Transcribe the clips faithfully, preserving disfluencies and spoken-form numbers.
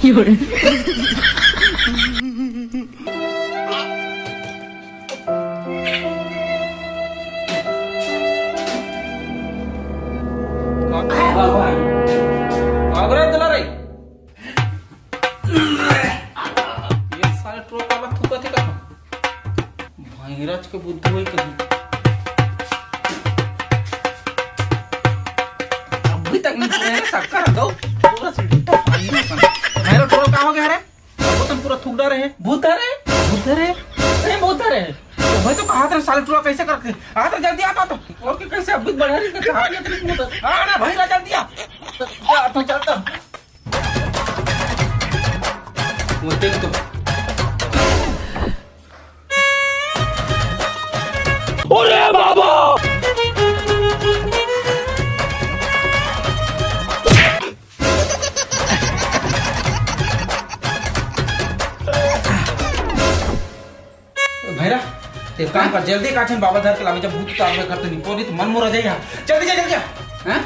का भगवान? का करे दुलारे? ये साले ट्रोल काबर थूकत हे कहाँ? भैरज के बुद्धि होई कहीं। अभी तक नहीं पूरे हैं, शक्कर दो, पूरा सीढ़ी तो पानी में सन। भैरज ट्रोल का हो गया रे? वो तुम पूरा थूक डारे हैं। भूत धरे? भूत धरे? नहीं, भूत धरे। तो भाई तो कहा था साले ट्रोल कैसे करके? आ तो जल्दी आता तो। और के कैसे अभी बढ़ा रही है, कहाँ गया तेरे को? आ ना भैरज, जल्दी आ। जा, तो चलता। वो देख तो। अरे बाबा! भैरा, ते काम कर, जल्दी काठिन बाबा धर के लावे, जब भूत उतारबे करते नहीं, पोरी तो मन मोरा जाएगा। जल्दी जा, जल्दी जा। हैं?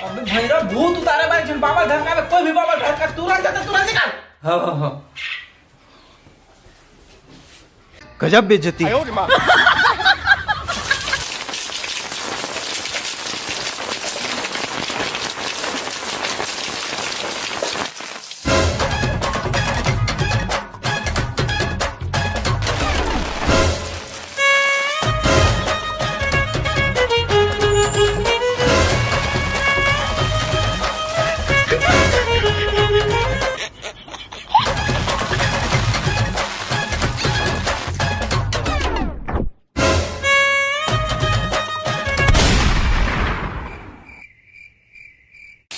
अबे भैरा, भूत उतारे बारे जन बाबा धर के आवे, कोई भी बाबा धर के तुरंत जाता, तुरंत निकाल। हाँ, हाँ, हाँ। गजब बेइज्जती।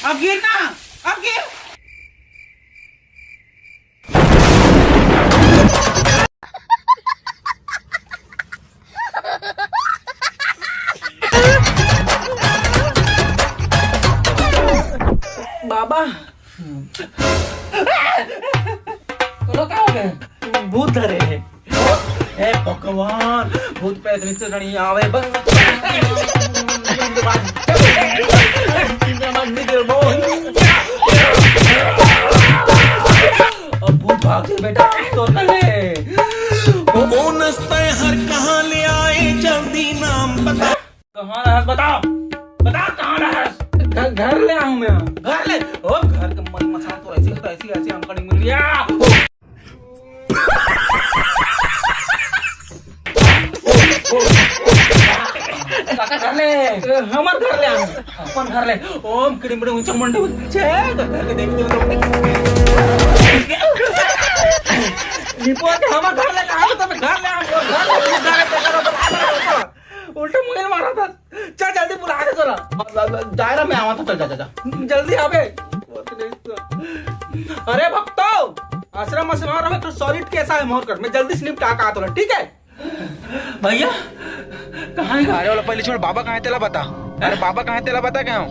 अब गिर ना, अब गिर। बाबा, तोला का हो गए? भूत धरे हे। हे भगवान, भूत प्रेत नीचे नहीं आवे। बस। अब भूत भाग जाए बेटा, तो तले। कौन हस्ते हर कहाँ ले आए, जल्दी नाम बता। कहाँ रहस? बता, बता कहाँ रहस? घर, घर ले आऊँ मैं। घर ले? ओ, घर के मन मसान तो ऐसी, तो ऐसी, ऐसी अंकड़ी मिल गया। काका घर ले, हमर घर ले आऊँ, अपन घर ले। ओम किड़ी मिड़ी ऊंचा मुंडे ऊंचे, तो घर के देवी देवता। निपो के हमर घर ले, कहाँ तो घर ले आऊँ, घर ले, घर ले, घर ले। उल्टा मुंह मारा था। चल जल्दी बुला दे तोला। जा रहा मैं, आवा था, चल जा, जा, जा। जल्दी आबे। अरे भक्तो, आश्रम में सेवा रहो तो सॉलिड कैसा है मोर कर, मैं जल्दी स्लिप टाका तोला, ठीक है? भैया, कहाँ है? अरे वाला पहले छोड़, बाबा कहाँ है तेला बता। अरे बाबा कहाँ है तेला बता, क्या हूँ?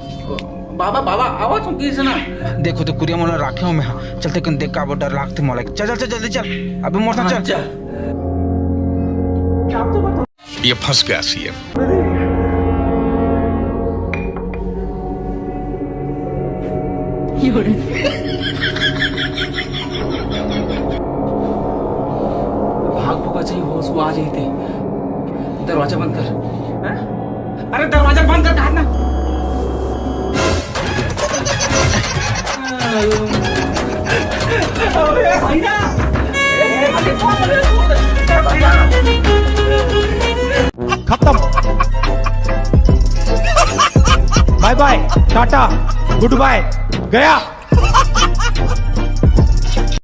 बाबा, बाबा, आवा तुम किस ना? देखो तो कुरिया मोला राखे हो मैं, हाँ। चलते कन देख का डर लागते मोला। चल, चल, चल, जल्दी चल। अभी मोर साथ हाँ, चल। चल। ये फंस गया सीएम। भाग भगा चाहिए, होश वो आ जाई थे। दरवाजा बंद कर। हैं? अरे दरवाजा बंद कर, कहा ना। अरे भैया, ए, अरे बाप रे, ए भैया। खत्म। बाय बाय, टाटा, गुड बाय, गया।